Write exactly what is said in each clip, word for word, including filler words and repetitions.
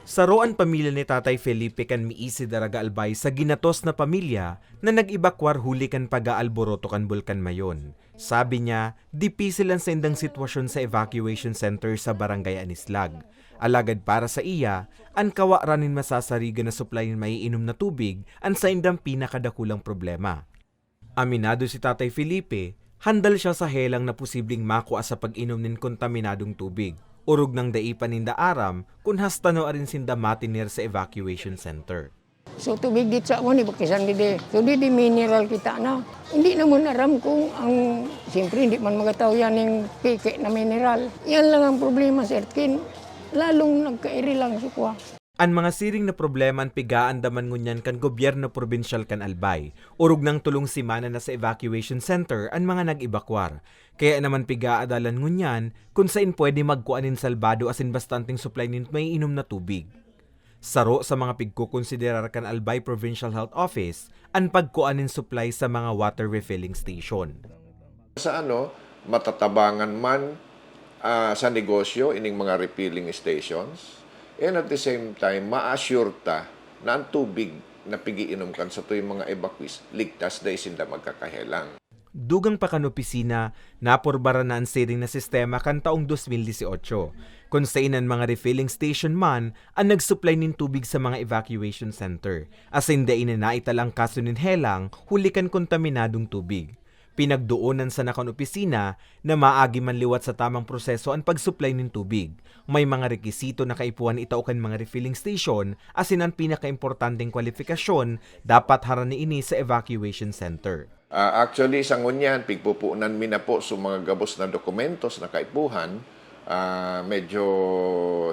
Saro an pamilya ni Tatay Felipe kan Miisi, Daraga, Albay sa ginatos na pamilya na nag-ebakwar huli kan pag-aalboroto kan Bulkan Mayon. Sabi niya, dipisil an saindang sitwasyon sa evacuation center sa Barangay Anislag. Alagad para sa iya, an kawa ra nin masasarigan na supply nin maiinom na tubig an saindang pinakadakulang problema. Aminado si Tatay Felipe, handal siya sa helang na posibleng makua sa pag-inom nin kontaminadong tubig, orog nang dai pa ninda aram kun hasta no arin sinda matiner sa evacuation center. So tubig dit sa ako ni Bakisan didi. So didi mineral kita na. Hindi naman aram kung ang, siyempre hindi man magataw yan yung peke na mineral. Yan lang ang problema, Sir Kin. Lalong nagkairi lang si Kwa. An mga siring na problema an pigaandaman ngunyan kan gobyerno probinsyal kan Albay. Orog nang tolong semana na sa evacuation center an mga nag-ebakwar. Kaya naman pigaadalan ngunyan kun sain pwede magkua nin salbado asin bastanteng supply nin maiinom na tubig. Saro sa mga pigkokonsiderar kan Albay Provincial Health Office an pagkua nin supply sa mga water refilling station. Sa ano, matatabangan man ah, sa negosyo ining mga refilling stations, and at the same time, ma-assure ta na ang tubig na pigiinom kan satoy mga evacuees, ligtas, dai sinda magkakahelang. Dugang pa kan opisina, napurbaran na an siring na sistema kan taong dos mil dieciocho, kun sain an mga refilling station man an nag-supply nin tubig sa mga evacuation center, asin dai na naital ang kaso nin helang huli kan kontaminadong tubig. Pinagdoonan sana kan opisina na maagi man liwat sa tamang proseso an pag-supply nin tubig. May mga rekisito na kaipuhan itao kan mga refilling station, asin an pinakaimportanteng kwalifikasyon, dapat harani ini sa evacuation center. Ah, actually, sa ngunyan, pigpupunan mi na po sa mga gabos na dokumentos na kaipuhan. Ah, medyo,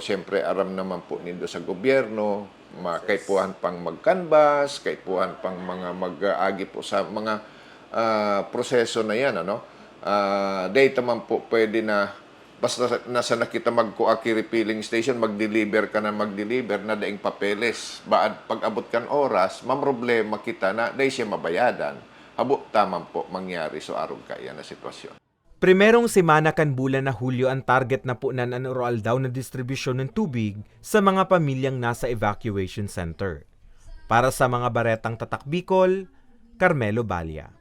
siyempre, aram naman po nindo sa gobyerno, ma, kaipuhan pang mag-canvass, kaipuhan pang mga mag-aagi po sa mga ah, proseso na yan. Ano? Ah, data man po pwede na basta nasa na kita magkuha ki refilling station, mag-deliver ka na mag-deliver na daing papeles. Baad pag-abot kan oras, mamroblema kita na dai siya mabayadan. Habo ta man po mangyari so arog kaiyan na sitwasyon. Primerong semana kan bulan na Hulyo an target na punan an oroaldaw na distribusyon nin tubig sa mga pamilyang nasa evacuation center. Para sa mga baretang Tatak Bicol, Carmelo Balia.